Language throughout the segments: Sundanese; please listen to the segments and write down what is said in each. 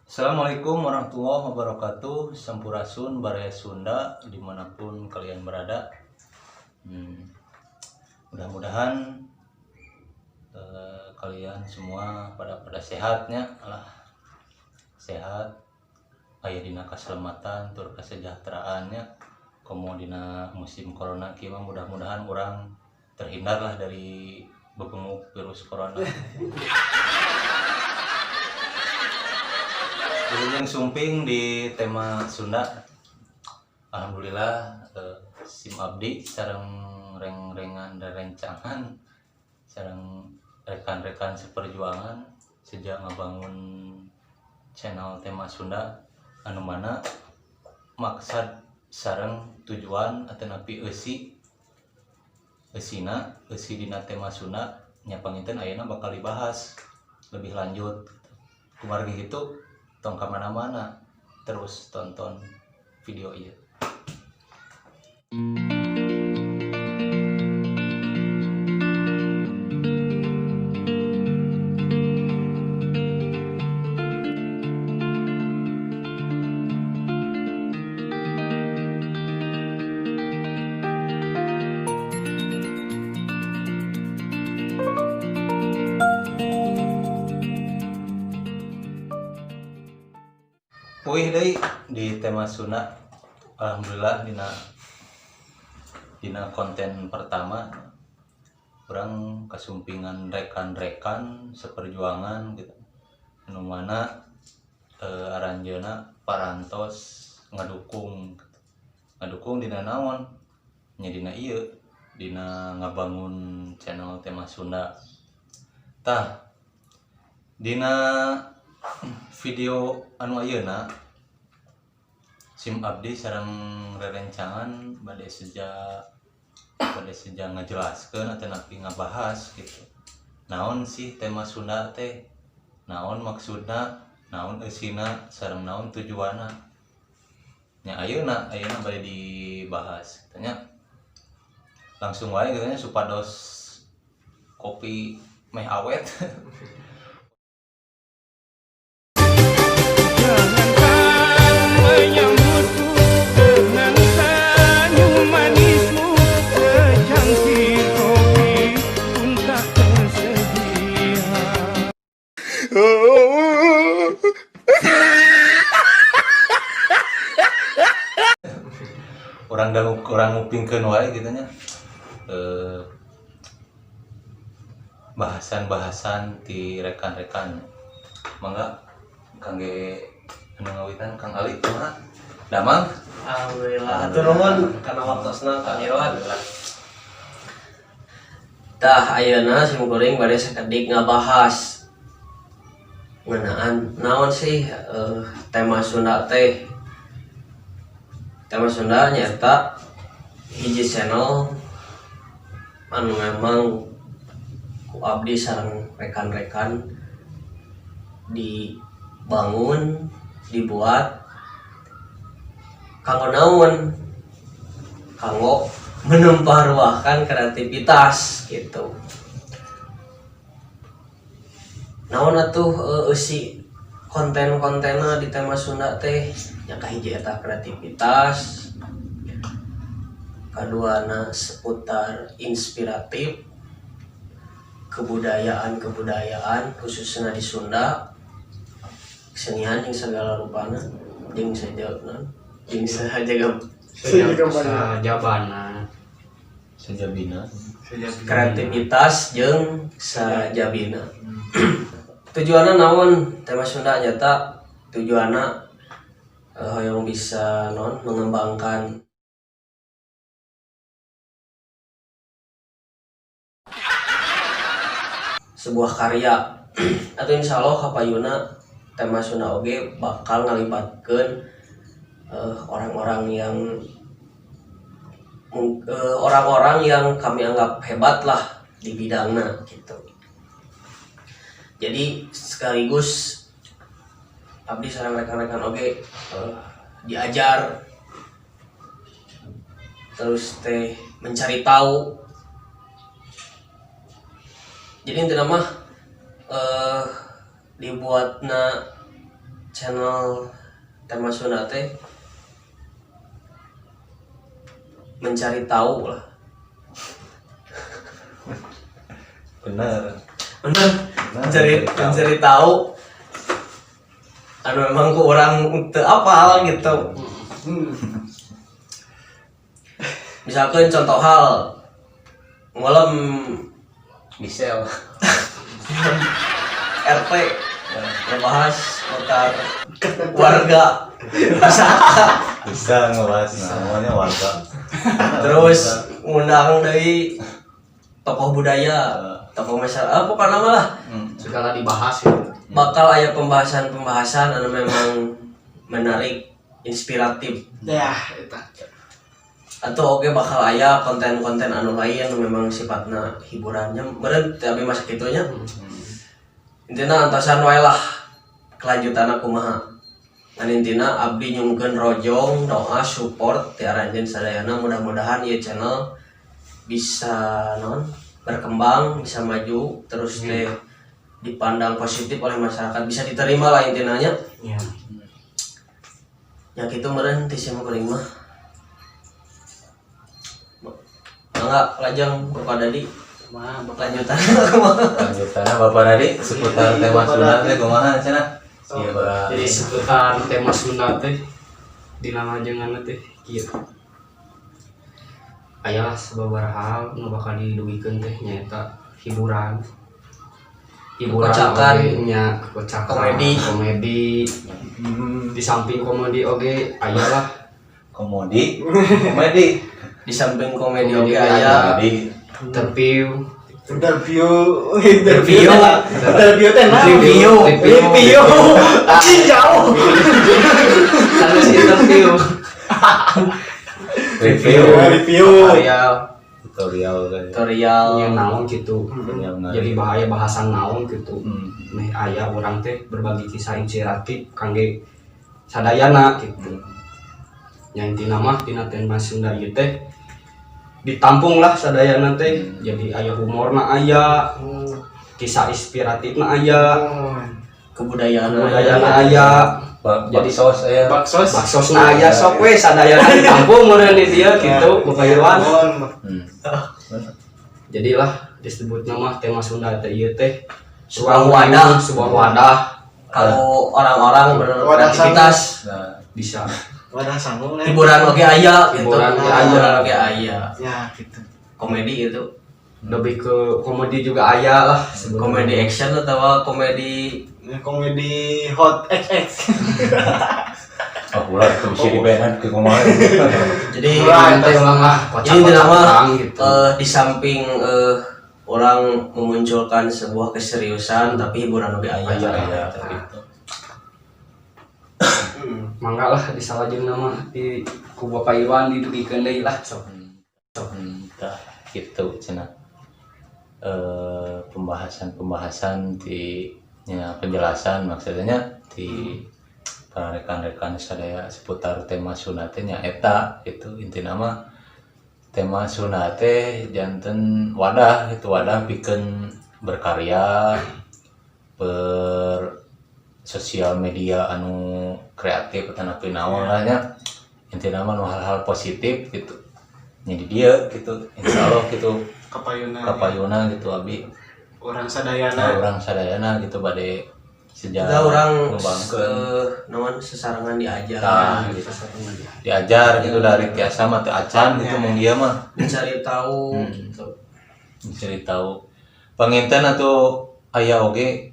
Assalamualaikum warahmatullahi wabarakatuh. Sampurasun Baraya Sunda dimanapun kalian berada. Mudah-mudahan kalian semua pada pada sehatnya lah, sehat, aya dina keselamatan tur kesejahteraannya. Komo dina musim corona kieu mah, mudah-mudahan urang terhindar lah dari bebenguk virus corona. Wilujeng sumping di Tema Sunda. Alhamdulillah, sim abdi sareng reng-rengan dan rencangan sareng rekan-rekan seperjuangan sejak ngabangun channel Tema Sunda, anu mana maksad sareng tujuan atanapi eusi eusina eusi dina Tema Sunda nya panginten ayeuna bakal dibahas lebih lanjut. Kumargi itu, tong kamana-mana, terus tonton video ieu. Wih deui di Tema Sunda. Alhamdulillah, dina dina konten pertama urang kasumpingan rekan-rekan seperjuangan gitu, anu mana aranjeuna parantos ngadukung gitu. Ngadukung dina naon nya? Dina ieu, dina ngabangun channel Tema Sunda. Tah, dina video anu ayeuna sim abdi sareng rerencangan bade seja ngajelaskeun atanapi ngabahas gitu, naon sih Tema Sunda teh, naon maksudna, naon eusina, sareng naon tujuanna nya. Ayeuna ayeuna bade dibahas tanya langsung wae gitu nya, supados kopi meh awet. Jangankan menyambutku dengan senyum manismu, secangkir kopi pun tak tersedia. Urang dangu, urang ngupingkeun wae gitu nya, bahasan-bahasan ti rekan-rekan. Mangga kangge anu ngawitan, Kang Ali, kumaha damang? Alhamdulillah, hatur nuhun kana waktosna, Kang Irwan. Tah, ayeuna sim kuring bade sakedik ngabahas ngeunaan naon sih Tema Sunda teh. Tema Sunda nyaeta hiji channel anu memang ku abdi sareng rekan-rekan dibangun, dibuat kanggo naon? Kanggo menumpah ruahkan kreativitas gitu. Naon atuh eusi konten-kontenna di Tema Sunda teh? Nya kahiji eta kreativitas, kaduana seputar inspiratif, kebudayaan-kebudayaan khususnya di Sunda, kesenian jeung segala rupana, jeung saja jeung saja. Sajabana. Sejabina. Kreativitas jeung sajabina. Tujuanna naon Tema Sunda? Nyata tujuanna hoyong bisa non mengembangkan sebuah karya atau insya Allah kapayuna Tema Sunda oge bakal ngalibatkeun orang-orang yang orang-orang yang kami anggap hebat lah di bidangnya gitu. Jadi sekaligus abdi sareng rekan-rekan oge diajar terus teh mencari tahu. Jadi intinya mah dibuatna channel tema Sunda teh mencari tahu lah. Bener. Bener. Mencari tahu anu memang ku urang teu apal gitu. Misalkan contoh hal malam Gisel RT ngebahas seputar warga masyarakat, bisa ngebahas namanya warga. Terus ngundang dari tokoh budaya, tokoh masyarakat, pokoknya mah lah Segala dibahas ya. Bakal aya pembahasan-pembahasan anu memang menarik, inspiratif. Ya, eta. Atau oke bakal aya konten-konten anu lain anu memang sifatna hiburannya meureun teh abi masa kitu nya. Intina antosan wae lah kelanjutanna kumaha. Ngan intina abdi nyungkeun rojong doa support ti aranjeun sadayana, mudah-mudahan ieu channel bisa non berkembang, bisa maju terus teh, dipandang positif oleh masyarakat, bisa diterima lah intina nya. Ya. Ya kitu meureun ti sim kuring mah. Mangga lajeng Bapak Dadi. Mah. Lanjutan kumaha? Lanjutannya Bapak Dadi seputar tema Sunda teh kumaha cenah? Iya, Pak. Jadi seputar tema Sunda teh dina ngajengan teh kieu. Aya lah sababaraha hal nu bakal didugikeun teh nyaeta hiburan. Hiburan Kekocakan. Oge nya, kekocakan, Komedi. Komedi. Di samping komedi oge aya lah Komedi, komedi, Di samping komedi oge Komedi aya aya. komedi. Interview. Interview, Interview. Interview teh naon? Review. Review. Anjing, jauh. Harus interview. Review, Review. Tutorial, tutorial kayak. Tutorial. Nya naon gitu. Tutorial ngaji. Jadi bahaya bahasan naon gitu. Meh aya urang teh berbagi kisah inspiratif kangge sadayana gitu. Nya intina mah tina tema Sunda ieu teh ditampung lah sadayana teh. Jadi aya humorna, aya kisah inspiratifna, aya Kebudayaan. Kebudayaan aya. Jadi baksos aya. Baksos. Baksosna aya, sok we sadayana ditampung meureun di dieu gitu, Bapak Irwan. Jadilah disebut nama tema Sunda teh ieu teh Sebuah wadah. Sebuah wadah. Kalau orang-orang Wadah. berkreativitas, Nah, bisa Wadah sanggup lah. Hiburan oge aya gitu. Hiburan oge aya. Hiburan oge aya. Ya, gitu. Komedi itu. Lebih ke komedi juga aya lah sebenarnya. Komedi action atau komedi Ya, komedi hot XX. Oh, ulah itu bisa di banned ke kumaha. Jadi Ulah. nanti ulang lah jadi intinya kocak mah orang gitu. di samping orang memunculkan sebuah keseriusan, tapi hiburan oge aya. Aya. Aya gitu. Mangga lah disalajengna mah di ku Bapak Iwan didugikeun deui lah sok. Tah gitu cenah. Pembahasan-pembahasan di nya, penjelasan maksudnya di para rekan-rekan sadaya seputar tema Sunda teh nya eta gitu. Intina mah tema Sunda teh janten wadah gitu, wadah pikeun berkarya, ber sosial media anu kreatif atau naon lah nya. Intina mah nu hal-hal positif gitu nya di dieu gitu, insyaallah gitu. Kapayuna. Kapayuna gitu abi. Urang sadayana. Urang sadayana gitu bade sejak Kita orang ngembangkeun. Naon, sesarengan diajar. Tah, gitu. Diajar gitu dari tiasa mah teu acan gitu mung dia mah mencari tahu gitu. Mencari tahu panginten atau aya oge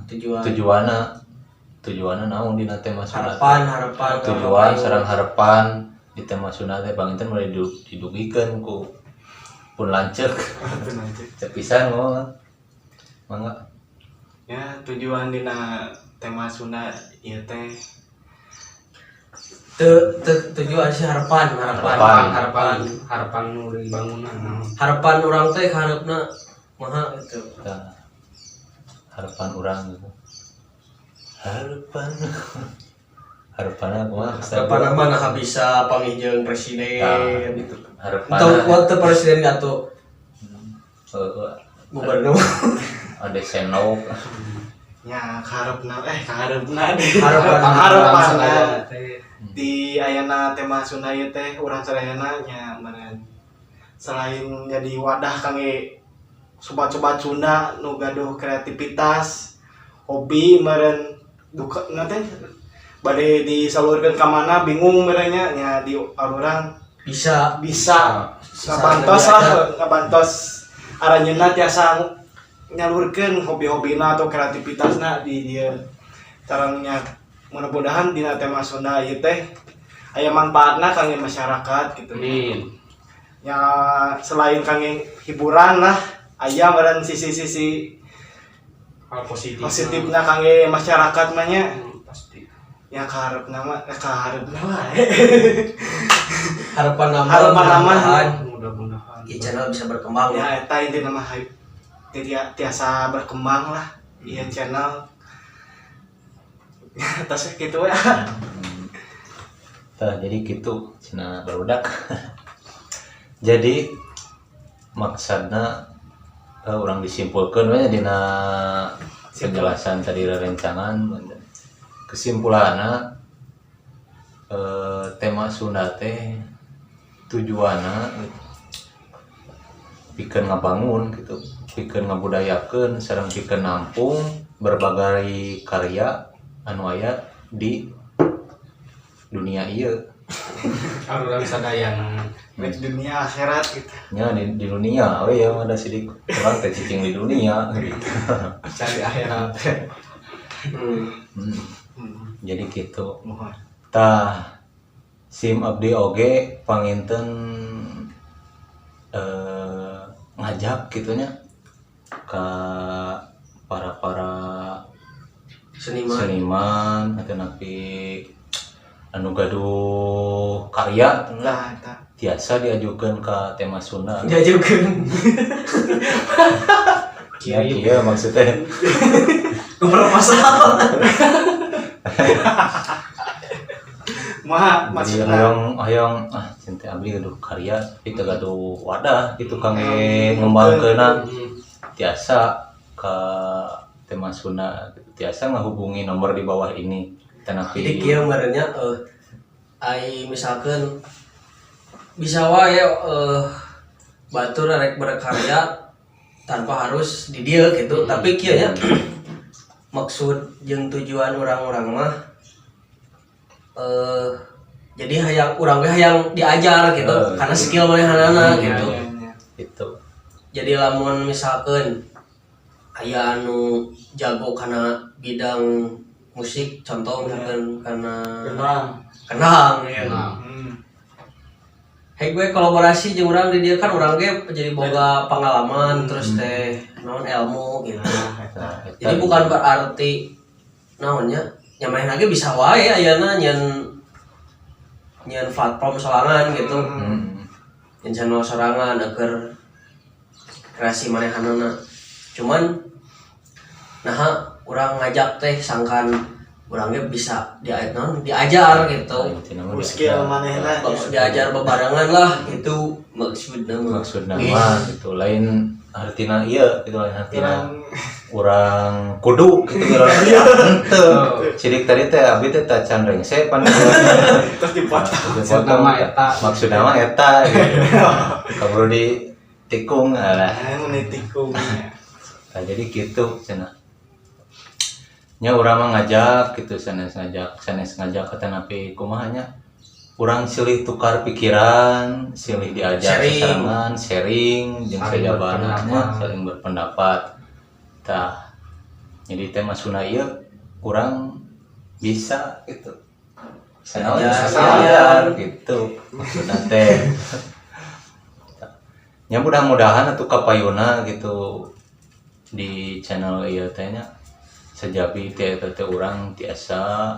Tujuan. Tujuanna, tujuanna naon dina tema Sunda teh? Harapan, harapan. Tujuan sareng harapan di tema Sunda teh panginten mulai didugikeun ku pun lanceuk cepisan ngomong, mangga. Ya, tujuan dina tema Sunda ieu teh Tujuan sih harapan, harapan. Harapan. Harapan. Harapan nu dibangunan naon. Harapan urang teh harapna maha gitu. Tah, harapan urang gitu, harapan harapan kumaha? Harapan apa nah bisa panggih jeung presiden. Tah, gitu harapan. Atau waktu presiden atau Heeh, gubernur. Ada senok. Nya kaharepna kaharepna deh. Harapan. Harapanna Sadayana teh. Di ayana tema Sunda ieu teh urang sadayana nya meureun selain jadi wadah kangge sobat-sobat Sunda nu gaduh kreativitas hobi meureun duka teh bade disalurkeun ka mana bingung meureun nya, nya di urang Bisa bisa ngabantos lah, ngabantos aranjeunna tiasa nyalurkeun hobi-hobina atau kreativitasna di dieu. Caranya mudah-mudahan dina tema Sunda ieu teh aya manfaatna kangge masyarakat gitu. Amin. Ya, selain kangge hiburan lah, aya meureun sisi-sisi hal positif positifna kangge masyarakat mah nya. Pasti. Ya, kaharepna mah kaharepna wae. Harapan nama. Harapan nama. Mudah-mudahan Mudah-mudahan ya channel bisa berkembang. Ya, eta intina mah tidak tiasa berkembang lah iya channel tas gitu ya. Tah, jadi gitu cenah barudak. Jadi maksudna urang disimpulkan we dina penjelasan tadi rerencangan, kesimpulanna tema Sunda teh tujuanna pikeun ngabangun gitu, pikeun ngabudayakeun sareng pikeun nampung berbagai karya anu aya di dunia ieu. Urang sadayana. Baik dunia akhirat gitu. Nya di dunia we ya mah da sidik urang teh cicing di dunia gitu. Cari akhirat. Jadi gitu. Mohon. Tah, sim abdi oge panginten ngajak gitunya ke para para seniman, seniman atau napi anu gaduh karya Nah, eta. tiasa diajukan ke tema Sunda. Diajukan. Ya, iya maksudnya. Proposal. Mah Jadi maksudna hayang hayang ah cinta abdi gaduh karya tapi teu gaduh wadah gitu kangge ngembangkeunna, tiasa ke tema Sunda gitu. Tiasa ngahubungi nomor di bawah ini. Tanapi Jadi kieu meureun nya ai misalkan bisa wae batur rek berkarya tanpa harus di dieu gitu, tapi kieu nya maksud jeung tujuan orang-orang mah jadi hayang urang ge hayang diajar gitu karena skill manehanana gitu. Iya, iya. Gitu. Jadi lamun misalkan aya anu jago karena bidang musik, contoh misalkan karena Kendang. Kendang ya. Nah, Hei, gue kolaborasi jeung urang di dieu kan urang ge jadi boga pengalaman terus teh naon ilmu gitu. Nah, eta. Jadi bukan berarti naonnya nya main lagi bisa wae ayeuna nyen nyen platform sorangan gitu. Nyen channel sorangan agar kreasi manehanana. Cuman nah urang ngajak teh sangkan urangnya bisa dia naon diajar gitu. Intina mah Skill diajar. manehna. Diajar bebarengan lah itu maksudna mah. Maksudna mah gitu, lain artina iya gitu, lain artina Urang urang kudu gitu urang henteu. Sidik tadi teh abi teh tacan rengse pan. Terus dipotong. Maksudna mah eta. Maksudna mah eta gitu. Kaburu ditikung alah. Ah, mun ditikung. Nah, jadi gitu cenah nya urang mah ngajak gitu, sanes ngajak, sanes ngajak kata napi kumaha nya, urang silih tukar pikiran, silih diajar. Sharing. Sasarengan sharing jeung Saling sajabana nya, berpendapat. Saling berpendapat. Tah, jadi tema Sunda ieu urang bisa gitu bisa naon, Diajar. bisa diajar gitu maksudna teh nya. Mudah-mudahan atuh kapayuna gitu di channel ieu teh nya, sejabi teh eta teh urang tiasa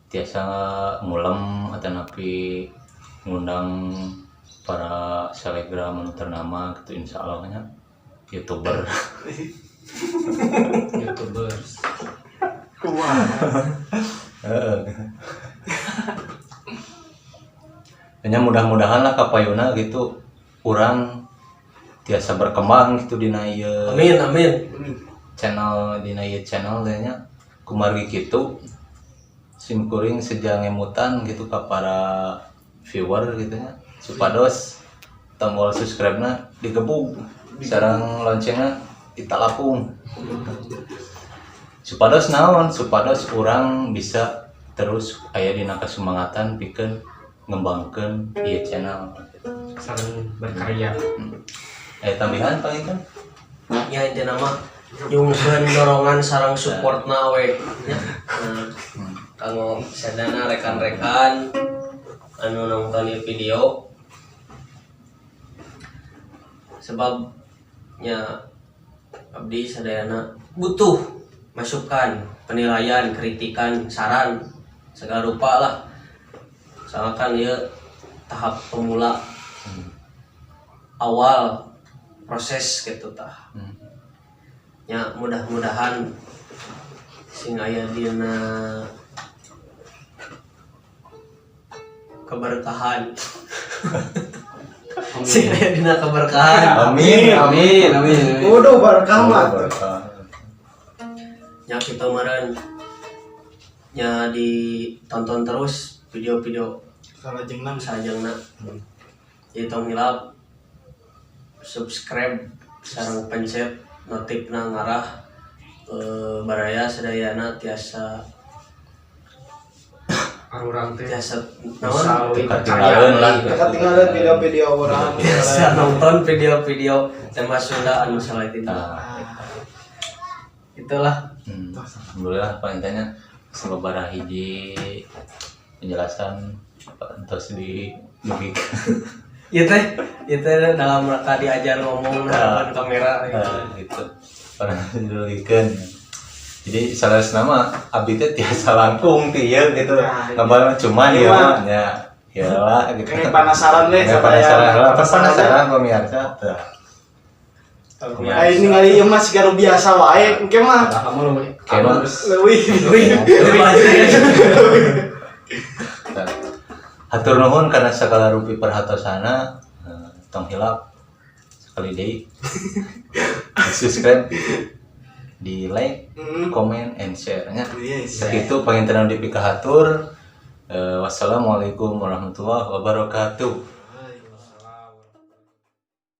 tiasa ngulem atau napi ngundang para selebgram anu ternama gitu, insya Allah nya youtuber. Youtubers. Kumaha? Heeh. Hanya mudah-mudahan lah kapayuna gitu urang tiasa berkembang gitu dina ieu Amin, amin. Channel dina ieu channel teh nya kumargi kitu sim kuring seja ngemutan gitu ka para viewer gitu nya, supados tombol subscribe-na digebug sareng loncengna ditalapung, supados naon, supados urang bisa terus aya dina kasumangatan pikeun ngembangkeun ieu channel. Sareng berkarya. Tambahan panginten? Ya, intina mah nyungkeun dorongan sareng supportna we nya. Nah, kanggo sadana rekan-rekan anu nonton ieu video, sebab nya abdi sadayana butuh masukan, penilaian, kritikan, saran segala rupa lah, soalnya kan ieu tahap pemula, awal proses gitu tah. Ya, mudah-mudahan sing aya dina keberkahan, sing aya dina keberkahan. Amin. Amin, amin, amin. Waduh, barokah mah. Berkah. Ya, kita kemarin ya ditonton terus video-video Salajengna. Sajengna. Jadi tong hilap subscribe sareng pencet notifna ngarah baraya sadayana tiasa Arurang teh tiasa bisa naon leuwih Ketinggalan lah. Ketinggalan video-video urang. Tiasa nonton video-video tema Sunda anu salajengna. Nah, itulah. Alhamdulillah panginten nya sababaraha hiji penjelasan entos di lebih. Ieu teh dalam rangka diajar ngomong nah, depan kamera gitu. Nah, gitu pernah dilogikeun, jadi salah nama abdi teh tiasa langkung ti ieu gitu. Nah, Ngabal cuman iya ieu mah. Mah nya ya lah gitu. Kayak penasaran deh. Kayak penasaran lah, penasaran pemirsa tah. Ah, ini ngali ieu mah siga nu biasa wae, engke mah Padahal mah leuwih Kayak mah. halus. Leuwih. Wih, Tah. Hatur nuhun karena segala rupi perhatosana. Tong hilap sekali deui di subscribe, di like, komen, and share nya. Yes. Sakitu panginten dipikahatur. Wassalamualaikum warahmatullahi wabarakatuh.